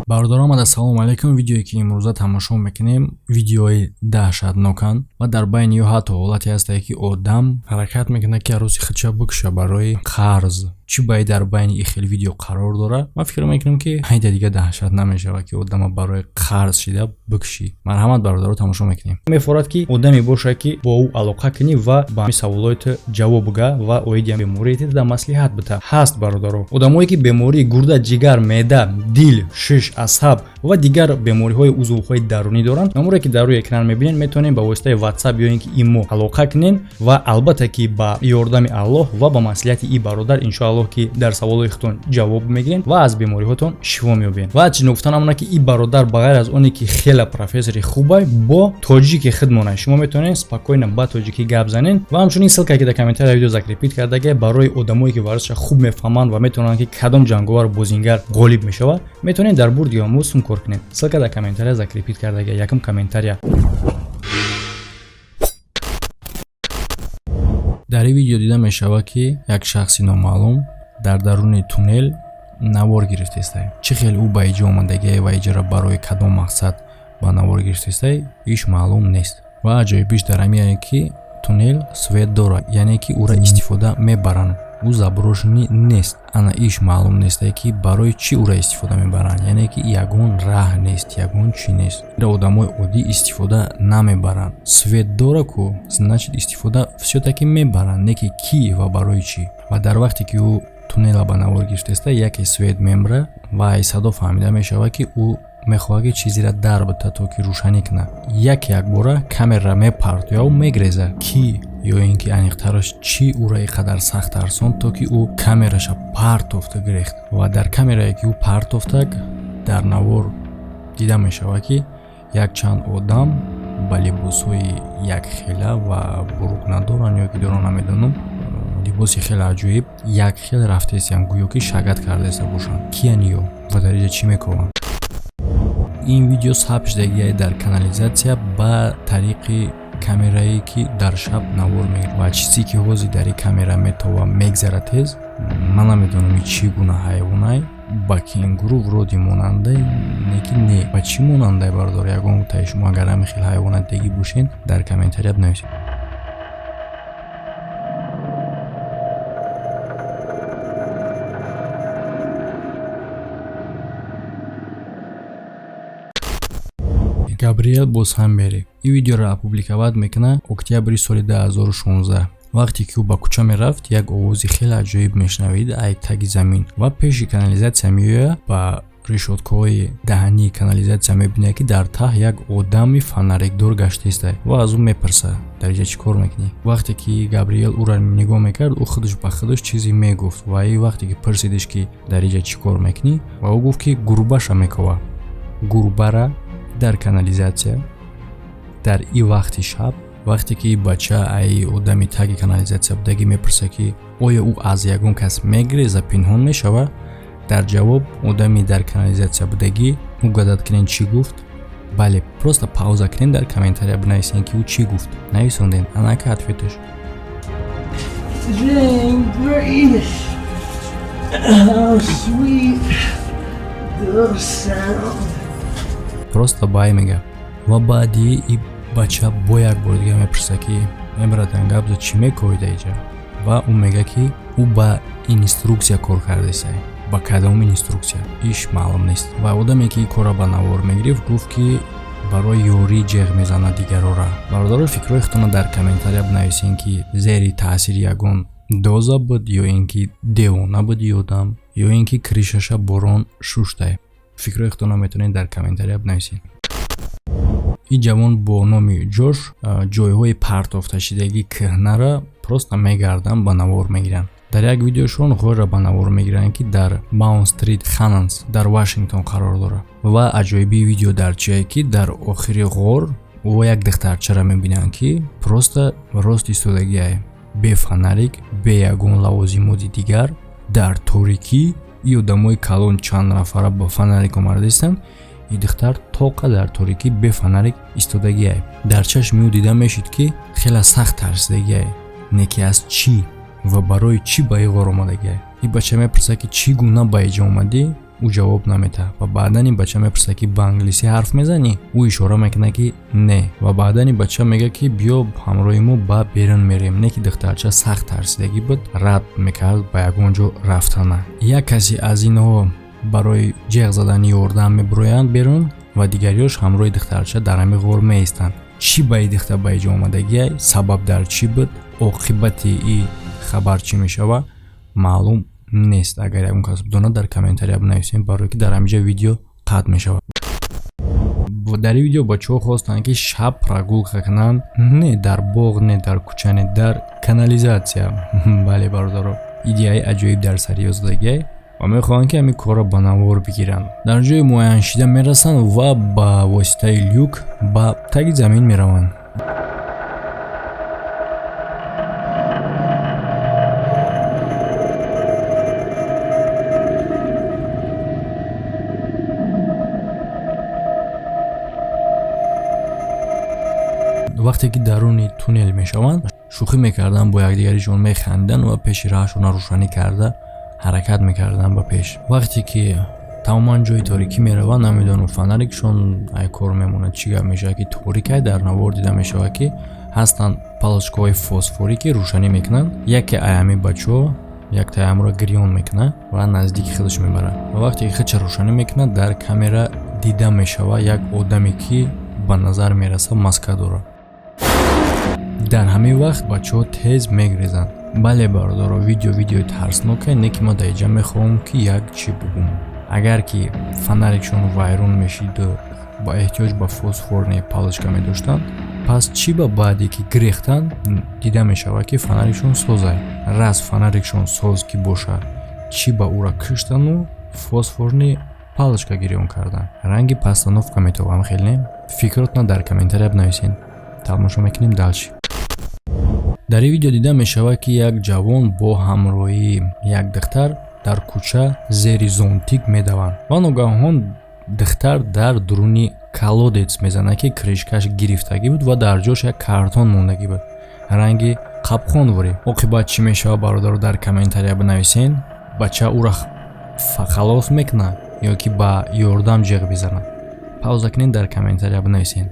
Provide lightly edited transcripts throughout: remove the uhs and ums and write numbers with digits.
Бародарон, ассалому алайкум. Видеое ки имрӯза тамошо мекунем, видеои даҳшатноканд ва дар байни ё ҳатто ҳолате ҳастае, ки одам ҳаракат мекунад, ки арӯси худша бикуша барои қарз. Чӣ баи дар байни ин хел видео қарор дорад? Ман фикр мекунам, ки ҳайда дига даҳшат намешавад, ки одама барои қарз шида бикушӣ. Марҳамат, бародаро, тамошо мекунем. Мефорад, ки одаме бошад, ки бо ӯ алоқа кунӣ ва ба саволои ту ҷавоб буга ва оиди бемории ту да маслиҳат бита. Ҳаст, бародаро, одамое, ки бемории гурда, ҷигар, меъда, дил, шиш, асаб ва дигар бемориҳои узвҳои дарунӣ доранд. Номере, ки дар рӯи экран мебинед, метавонед ба воситаи WhatsApp ё ин ки имо алоқа кунед ва албатта ки ба ёрдами Аллоҳ ва ба маслиҳати и бародар, иншоаллоҳ, ки дар саволои худтон ҷавоб мегиред ва аз бемориҳотон шифо меёбед. Ва чӣ ногуфта намонад, ки и бародар ба ғайр аз оне ки хела профессори хубай, бо тоҷики худмонай, шумо метавонед спокойно ба тоҷикӣ гап занед. Ва ҳамчунин ссылка, ки дар комментария видео закрепить кардагия, барои одамое, ки варзиша хуб мефаҳманд ва метавонанд, ки кадом ҷанговар бозингар ғолиб мешавад, метавонед дар бурди омӯз кор кунед. Ссылка дар комментария закрепить кардагия, якум комментария. Дар ин видео дида мешавад, ки як шахси номаълум дар даруни туннел навор гирифтаистай. Чӣ хел ӯ ба иҷо омадагия ва иҷора барои кадом мақсад ба навор гирифтаистай, иш маълум нест. Ва аҷоибиш дар ҳамине, ки туннел свет дорад, яъне ки ӯра истифода мебаранд, ӯ заброшенный нест. Ана иш маълум нестае, ки барои чӣ ӯра истифода мебаранд, яъне ки ягон раҳ нест, ягон чӣ нест, ира одамои оддӣ истифода намебаранд. Свет дора ку, значит, истифода всё-таки мебаранд, не ки кӣ ва барои чӣ. Ва дар вақте ки ӯ туннела ба навор гирифтааста, яке свет мемра ва ай садо фаҳмида мешавад, ки ӯ мехоҳад, ки чизеро дар бита, то ки рӯшанӣ кунад. Як якбора камера мепартояв, мегреза. Кӣ ё ин ки аниқтараш, чӣ ӯро ин қадар сахт тарсонд, то ки ӯ камераша партофта гирехт? Ва дар камерае, ки ӯ партофтак, дар навор дида мешавад, ки якчанд одам ба либосҳои якхела ва бурук надоранд ё ки доранд, намедонам, либоси хеле аҷоиб, якхел рафтаистанд, гӯё ки шагат кардаиста бошанд. Киян ё ва дар инҷа чӣ мекунанд? Ин видео сабт шудагиай дар канализатсия ба тариқи камерае, ки дар шаб навор мегирад. Ва чизе, ки ҳозир дар ин камера метова, мегзара тез, ман намедонам чӣ гуна ҳайвонай, ба кенгуру вроде монандай, не ки не, ба чӣ монандай? Бародар, ягон таи шумо агар ҳамин хел ҳайвонат дигӣ бошед, дар комментария бинависед. Габриэл Босҳамбери ин видеоро опубликовать мекунад октябри соли 2016. Вақте ки ӯ ба кӯча мерафт, як овози хеле аҷоиб мешунавид ай таги замин ва пеши канализатсия меояд, ба решоткаҳои даҳании канализатсия мебинад, ки дар таҳ як одами фонарикдор гаштаистай, ва аз ӯ мепурсад: «Дар инҷа чӣ кор мекунӣ?» Вақте ки Габриэл ӯро нигоҳ мекард, ӯ худаш ба худаш чизе мегуфт. Ва и вақте ки пурсидиш, ки дар инҷа чӣ кор мекунӣ, ва ӯ гуфт, ки гурбаша мекова. Гурбара дар канализатсия дар ин вақти шаб? Вақте ки бача ай одами таги канализатсия будагӣ мепурсад, ки оё ӯ аз ягон кас мегреза, пинҳон мешавад, дар ҷавоб одами дар канализатсия будагӣ, угадать кунед, чӣ гуфт? Бале, просто пауза кунед, дар комментария бинависед, ки ӯ чӣ гуфт. Нависондед? Анака ответаш. Jane breathe. How sweet the sound. Просто бай мега. Ва баъди и бача бо як бори дига мепурсад, ки э, братан, гап за, чӣ мекоҳӣ дар иҷа? Ва ӯ мега, ки ӯ ба инструксия кор кардааст. Ба кадом инструксия, иш маълум нест. Ва одаме, ки ин корро ба навор мегирифт, гуфт, ки барои ёрӣ ҷеғ мезанад дигарора. Бародаро, фикрҳои худтонро дар комментария бинависед, ки зери таъсири ягон доза буд ё ин ки девона буд и одам, ё ин ки крышаша борон шуштай. Фикрҳои худтонро метавонед дар комментария бинависед. Ин ҷавон бо номи Ҷош ҷойҳои партофташидагии кӯҳнара просто мегарданд, ба навор мегиранд. Дар як видеошон ғорра ба навор мегиранд, ки дар Маун Стрит Хананс дар Вашингтон қарор дорад. Ва аҷоибии видео дар чие, ки дар охири ғор ӯ як духтарчаро мебинанд, ки просто рост истодагиай, бе фонарик, бе ягон лавозимоти дигар, дар торикӣ. И одамои калон чанд нафара бо фонарик омадаистанд, и духтар тоқа дар торикӣ бе фонарик истодагиай. Дар чашми ӯ дида мешуд, ки хеле сахт тарсидагиай, не ки аз чӣ ва барои чӣ ба ин ғор омадагиай. Ин бача мепурсад, ки чӣ гуна ба инҷо омадӣ? Ӯ ҷавоб наметаҳад ва баъдан ин бача мепурсад, ки ба англисӣ ҳарф мезанӣ? Ӯ ишора мекунад, ки не, ва баъдан ин бача мегӯяд, ки биё ҳамроҳи мо ба берун мерем. Не ки духтарча сахт тарсидагӣ буд, рад мекард ба ягон ҷо рафтана. Як касе аз инҳо барои ҷеғ задани ёрдам мебуроянд берун ва дигариёш ҳамроҳи духтарча дар ҳамин ғор меистанд. Чӣ ба и духтар ба иҷо омадагиай, сабаб дар чӣ буд, оқибати и хабар чӣ мешавад, маълум нест. Агар ягон кас бидонад, дар комментария бинависем, барое ки дар ҳаминҷа видео қатъ мешавад. Дар ин видео бачаҳо хостанд, ки шаб прогулка кунанд, не дар боғ, не дар кӯча, не дар канализация. Бале, бародаро, идеяи аҷоиб дар сари ёздагиай ва мехоҳанд, ки ҳамин корро ба навор бигиранд. Дар ҷои муайяншида мерасанд ва ба воситаи люк ба таги замин мераванд. Вақте ки даруни туннел мешаванд, шӯхӣ мекарданд бо якдигаришон, механдиданд ва пеши раҳашонро рӯшанӣ карда ҳаракат мекарданд ба пеш. Вақте ки тамоман ҷои торикӣ мераванд, намедонам, фонарикшон ай кор мемонад, чӣ гап мешавад, ки торикай. Дар навор дида мешавад, ки ҳастанд палочкаҳои фосфорӣ, ки рӯшанӣ мекунанд. Яке ай ҳамин бачаҳо яктаи ҳамро гирён мекунад ва наздики худаш мебарад ва вақте ки худша рӯшанӣ мекунад, дар камера дида мешавад як одаме, ки ба назар мерасад маска дорад. Дар ҳамин вақт бачаҳо тез мегрезанд. Бале, бародаро, видео видеои тарсноке, не ки ман дар инҷа мехоҳам, ки як чӣ бугум: агар ки фонарикшон вайрон мешиду ба эҳтиёҷ ба фосфорные палочка медоштанд, пас чӣ ба баъде ки гирехтанд дида мешавад, ки фонарикшон созай? Раз фонарикшон соз ки бошад, чӣ ба ӯра киштану фосфорный палочка гирён карданд? Ранги постановка метобам, хел не? Фикротона дар комментария бинависед, тамошо мекунем дальше. Дар ин видео дида мешавад, ки як ҷавон бо ҳамроҳии як духтар дар кӯча зери зонтик медаванд ва ногаҳон духтар дар дуруни колодец мезанад, ки крышкаш гирифтагӣ буд ва дар ҷош як картон мондагӣ буд, ранги қапқонворӣ. Оқибат чӣ мешавад, бародаро, дар комментария бинависен. Бача ӯра халос мекунад ё ки ба ёрдам ҷеғ бизанад? Пауза кунед, дар комментария бинависен.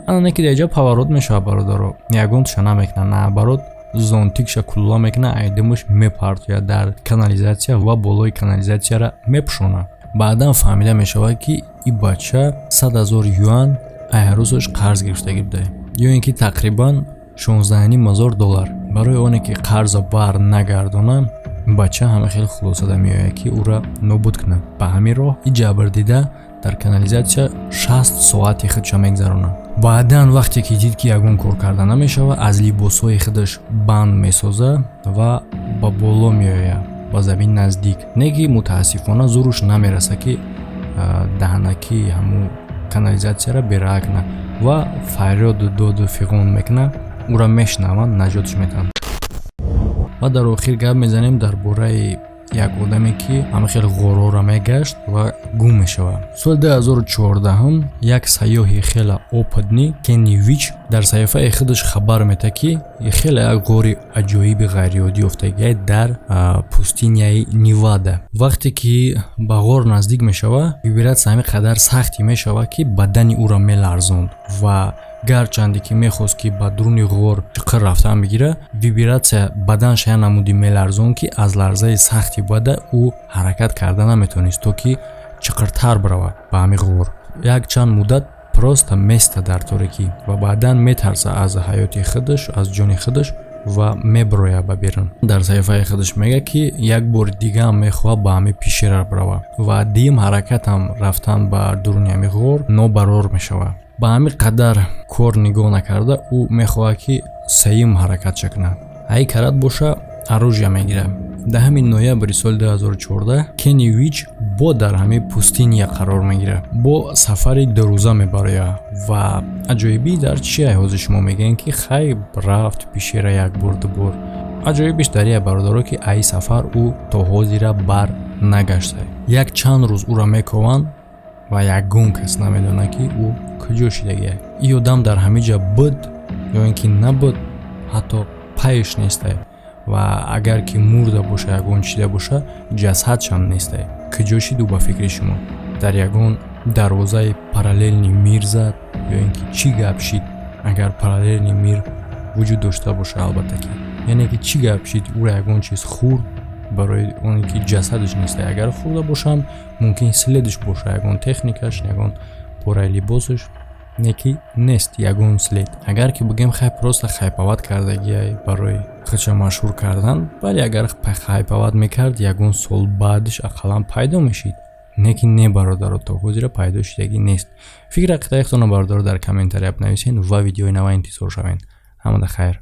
Ана ки дар ҷо поворот мешавад, бародаро, ягонташа намекунад, наоборот, зонтикша кулла мекунад, айдимаш мепартояд дар канализация ва болои канализацияра мепӯшонад. Баъдан фаҳмида мешавад, ки ин бача 100 000 юан айҳарӯзаш қарз гирифтагӣ буда, ё ин ки тақрибан 16,5 ҳазор доллар. Барои оне ки қарза бар нагардона, бача ҳама хел хулосада меояд, ки ӯра нобуд кунад. Ба ҳамин роҳ и ҷабрдида дар канализация 60 соати худша мегзаронад. Баъдан вақте ки дид, ки ягон кор карда намешавад, аз либосҳои худаш банд месозад ва ба боло меояд, ба замин наздик. Не ки мутаассифона зуруш намерасад, ки даҳанакии ҳамун канализацияра бераҳа кунад ва фарёду доду фиғон мекунад. Ӯра мешунаванд, наҷотш метаҳанд. Ва дар охир гап мезанем дар бораи як одаме, ки ҳама хел ғорора мегашт ва гум мешавад. Соли 2014 як сайёҳи хеле опытный, Кенни Вич, дар саҳифаи худаш хабар метаҳад, ки хеле як ғори аҷоиби ғайриоддӣ ёфтагиай дар пустыняи Невада. Вақте ки ба ғор наздик мешавад, вибратсия ҳамин қадар сахте мешавад, ки бадани ӯро меларзонд ва гарчанде ки мехост, ки ба дуруни ғор чиқир рафтан бигирад, вибратсия баданша як намуди меларзонд, ки аз ларзаи сахти бада ӯ ҳаракат карда наметавонист, то ки чиқиртар биравад ба ҳамин ғор. Як чанд муддат просто места дар торикӣ ва баъдан метарса аз ҳаёти худаш, аз ҷони худаш ва мебирояд ба берун. Дар саҳифаи худаш мегӯяд, ки як бори дигаам мехоҳад ба ҳамин пещера биравад ва дуюм ҳаракатам рафтан ба дуруни ҳамин ғор нобарор мешавад. Ба ҳамин қадар кор нигоҳ накарда, ӯ мехоҳад, ки сеюм ҳаракатша кунад. Ҳай карат боша, оружие мегирад. 10 ноябри соли 2014 Кенни Вич бо дар ҳамин пустыня қарор мегирад, бо сафари дурӯза мебарояд. Ва аҷоибӣ дар чия? Ҳозир шумо мегӯем, ки хай, рафт пещера як бор, ду бор. Аҷоибиш дар ия, бародаро, ки аи сафар ӯ то ҳозира бар нагашта. Як чанд рӯз ӯра мекованд ва ягон кас намедонад, ки ӯ куҷо шидагия. Ин одам дар ҳамин ҷа буд ё ин ки набуд, ҳатто пайш нестай ва агар ки мурда боша, ягон чида боша, ҷасадшам нестай. Куҷо шиду, ба фикри шумо? Дар ягон дарвозаи параллельный мир зад ё ин ки чӣ гап шид? Агар параллельный мир вуҷуд дошта боша, албатта ки. Яъне ки чӣ гап шид? Ӯро ягон чиз хӯрд, барои оне ки ҷасадаш неста? Агар хӯрда бошам, мумкин следаш боша, ягон техникаш, ягон пораи либосаш, не ки нест ягон след. Агар ки бигӯем, хай, просто хайповать кардагиай барои худша машҳур кардан, вале агар хайповать мекард, ягон сол баъдиш ақаллан пайдо мешид. Не ки не, бародаро, то ҳозира пайдо шидагӣ нест. Фикр ақидаи худтонро, бародаро, дар комментария бинависед ва видеои нава интизор шавед. Ҳамада хайр.